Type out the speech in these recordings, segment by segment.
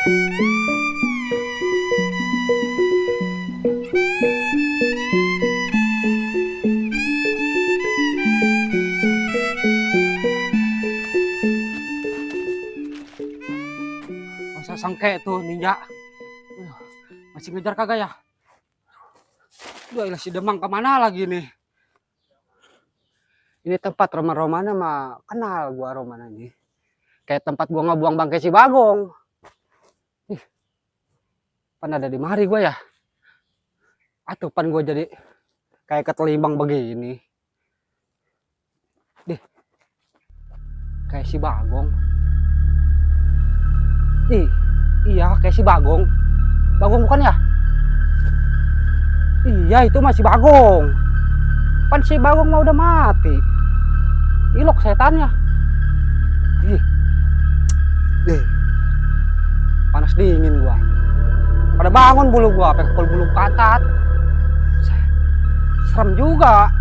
Masa sangke tuh ninja. Masih ngejar kagak ya? Duh, ilah si Demang kemana lagi nih? Ini tempat Romana mah kenal gua Romana ini. Kayak tempat gua ngebuang bangkai si Bagong. Ih, pan ada di mari gua ya? Atuh pan gua jadi kayak ketelimbang begini. Dih, kayak si Bagong. Ih, iya kayak si Bagong. Bagong bukan ya? Iya itu masih Bagong. Pan si Bagong mah udah mati. Ilok setannya. Ih. Deh. Panas dingin gua. Pada bangun bulu gua, pekol bulu pantat. Serem juga,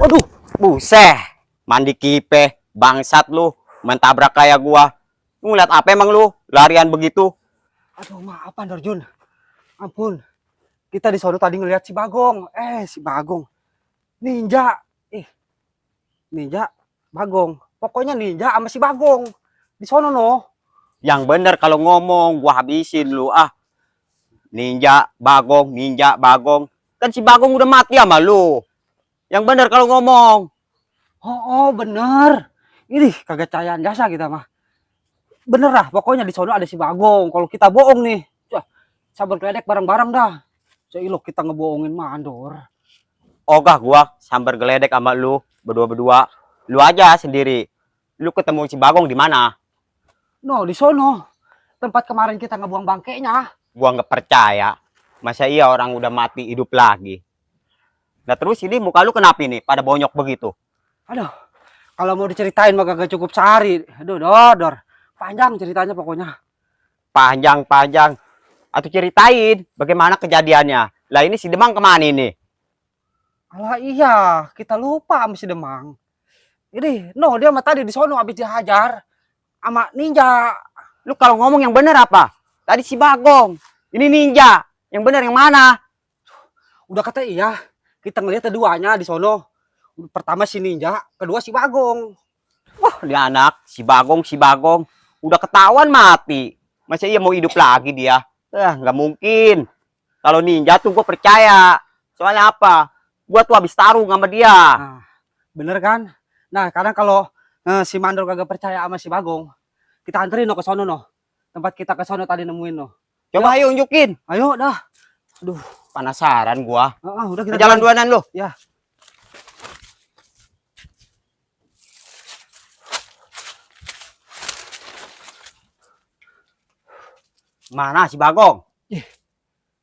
Waduh, buset. Mandi kipe, bangsat lu, mentabrak kayak gua. Lu ngeliat apa emang lu? Larian begitu. Aduh, maafan Darjun. Ampun. Kita di sono tadi ngeliat si Bagong. Si Bagong. Ninja. Ninja, Bagong. Pokoknya ninja sama si Bagong. Di sono no. Yang bener kalau ngomong, gua habisin lu ah. Ninja, Bagong. Kan si Bagong udah mati sama lu. Yang bener kalau ngomong. Oh, bener. Ini kagak cayaan jasa kita mah. Bener lah, pokoknya di sono ada si Bagong. Kalau kita bohong nih, sabar geledek bareng-bareng dah. Ilok kita ngebohongin mandor. Ogah gua sambar geledek sama lu berdua. Lu aja sendiri. Lu ketemu si Bagong di mana? No, di sono. Tempat kemarin kita ngebuang bangkainya. Gua nggak percaya. Masa iya orang udah mati hidup lagi? Nah terus ini muka lu kenapa nih? Pada bonyok begitu. Aduh, kalau mau diceritain mah gak cukup sehari. Aduh, Dor. Panjang ceritanya pokoknya. Panjang. Atau ceritain bagaimana kejadiannya. Lah ini si Demang kemana ini? Alah iya, kita lupa sama si Demang. Ini, dia mah tadi di sono habis dihajar sama ninja. Lu kalau ngomong yang bener apa? Tadi si Bagong. Ini ninja. Yang bener yang mana? Udah kata iya. Kita ngeliat keduanya di sono. Pertama si ninja, kedua si Bagong. Wah, dia anak si Bagong. Udah ketahuan mati. Masa iya mau hidup lagi dia? Nggak mungkin. Kalau ninja tuh gue percaya. Soalnya apa? Gue tuh habis tarung sama dia. Nah, bener kan? Nah, kadang kalau si Mandor kagak percaya sama si Bagong, kita anterin ke sono no. Tempat kita ke sono tadi nemuin no. Coba ayo unjukin. Ayo dah. Aduh, penasaran gua. Udah kita jalan duanan lu. Ya. Mana si Bagong?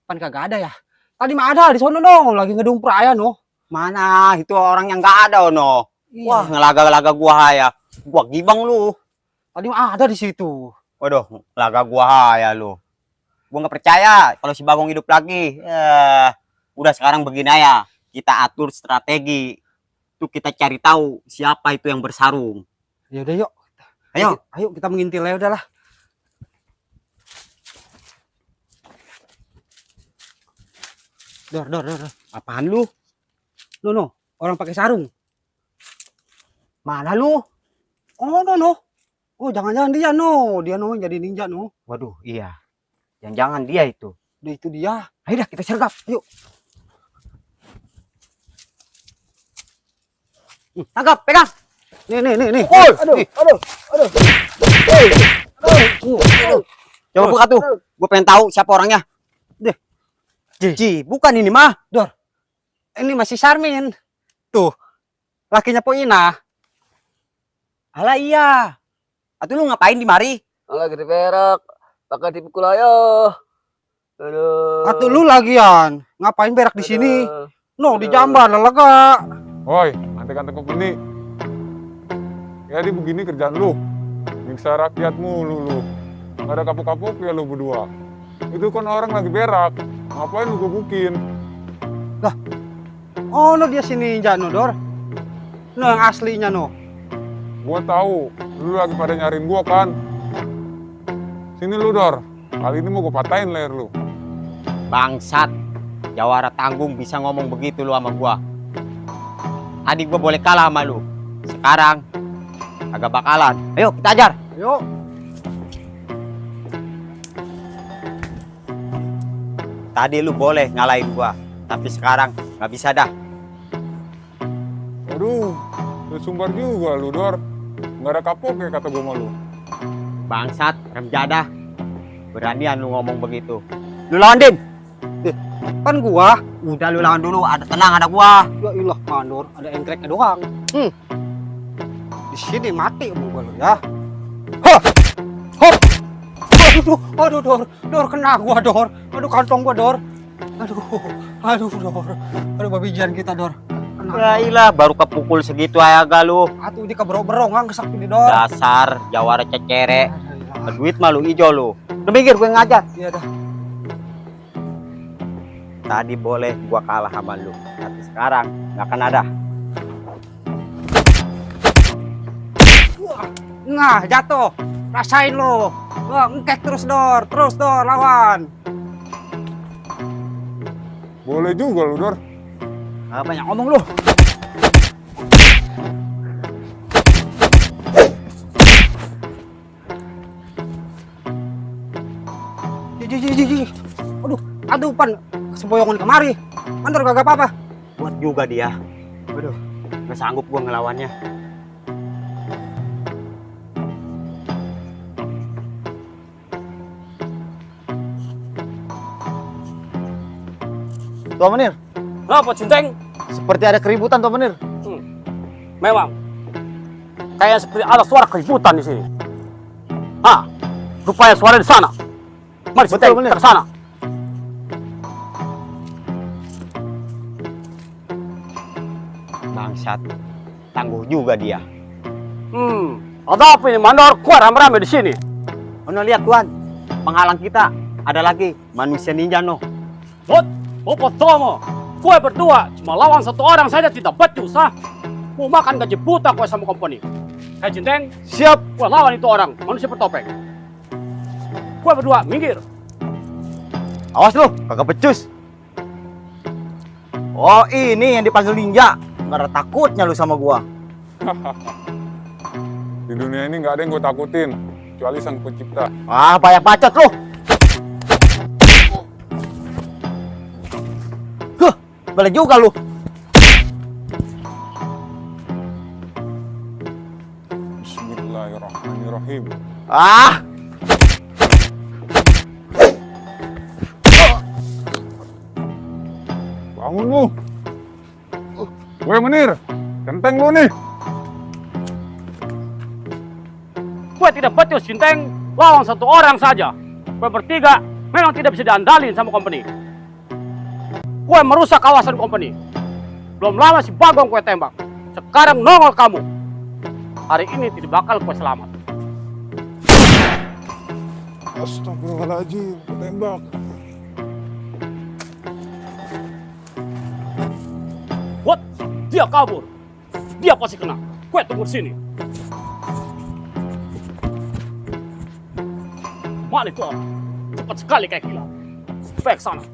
Pan kagak ada ya. Tadi mah ada di sono no, lagi ngedung peraya no. Mana itu orang yang nggak ada no. Iya. Wah, ngelaga-laga gua ya. Gua gibang lu. Tadi mah ada di situ. Waduh, ngelaga gua ya lu. Gua nggak percaya kalau si Bagong hidup lagi. Udah sekarang begini ya. Kita atur strategi. Tuh kita cari tahu siapa itu yang bersarung. Ya udah yuk. Ayo kita mengintil ya udahlah. Dor. Apaan lu? No. Orang pakai sarung. Mana lu? Oh, no. Oh, jangan-jangan dia no. Dia no jadi ninja no. Waduh, iya. Jangan-jangan dia itu. Udah itu dia. Ayo dah kita sergap. Yuk. Tangkap, pegang. Nih. Aduh. Coba buka tuh. Gue pengen tahu siapa orangnya. Ji, bukan ini mah. Dor. Ini masih Sarmin. Tuh. Lakinya Po Ina. Alah iya. Atuh lu ngapain di mari? Lagi di perak. Pakai dipukul ayo. Aduh. Atuh lu lagian. Ngapain berak di sini? No, di jamban lega. Woi, antek-antek begini. Jadi begini kerjaan lu. Nyiksa rakyat mulu lu. Gak ada kapok-kapok ya lu berdua. Itu kan orang lagi berak. Ngapain lu gebukin? Lah. Oh, no dia sini ninja no, Dor. Nah, yang aslinya no. Gua tahu, lu lagi pada nyariin gua kan. Sini lu, Dor. Kali ini mau gua patahin leher lu. Bangsat. Jawara tanggung bisa ngomong begitu lu sama gua. Tadi gua boleh kalah sama lu. Sekarang agak bakalan. Ayo kita ajar. Yuk. Tadi lu boleh ngalahin gua, tapi sekarang nggak bisa dah. Aduh, lu sumbar juga lu, Dor. Nggak ada kapok ya kata gua sama lu. Bangsat, rem jadah. Beranian lu ngomong begitu. Lu lawan Din. Kan gua. Udah lu lawan dulu, ada tenang ada gua. Ya ilah, mandor, ada engkreknya doang. Di sini mati gua lu ya. Hah. Hop. Aduh, Dor, kena gua, Dor. Aduh, kantong gua, Dor. Aduh, Dor. Aduh, babijan kita, Dor. Kena. Ya ilah, baru kepukul segitu aja lu. Atuh, ini keberong-berongan kesak ini, Dor. Dasar Jawara cecere. Aduh, Duit malu ijo lu. Udah mikir gue ngajar. iya dah. Tadi boleh gua kalah sama lu, tapi sekarang nggak akan ada. Nah, jatuh. Rasain lu. Wah, engkek terus, Dor. Terus, Dor, lawan. Boleh juga lu, Dor. Apa banyak ngomong lu? Ji. Aduh, pan sempoyongan kemari. Mandor kagak apa-apa. Buat juga dia. Waduh, nggak sanggup gua ngelawannya. Tuan Menir, Apa Cinteng? seperti ada keributan Tuan Menir. Memang. Kayak seperti ada suara keributan di sini. Rupanya suara di sana. Mari Betul, Cinteng, bener. kita ke sana. Bangsat, tangguh juga dia. Ada apa ini Mandor? Kuat rame-rame di sini. Ono lihat tuan, penghalang kita ada lagi manusia ninja no. Apa tomo? Kue berdua cuma lawan satu orang saja tidak becus, Mau makan gaji buta kue sama company. Hei Cinteng, Siap. kue lawan itu orang, manusia bertopeng. Kue berdua, minggir. Awas lu, kagak becus. Oh, ini yang dipanggil ninja. Nggak ada takutnya lu sama gua. Di dunia ini nggak ada yang gue takutin, kecuali sang pencipta. Ah, banyak bacot lu. Boleh juga lu. Bismillahirrahmanirrahim. Ah, Bangun lu. Gue Menir, kenteng lu nih. Kue tidak becus Cinteng, lawan satu orang saja. Kue bertiga memang tidak bisa diandalin sama company. Kue merusak kawasan company. Belum lama si Bagong kue tembak. Sekarang nongol kamu. Hari ini tidak bakal kue selamat. Astagfirullahaladzim, tembak. What? Dia kabur. Dia pasti kena. Kue tunggu di sini. Mana itu orang? Cepat sekali kayak kilat. Baik sana.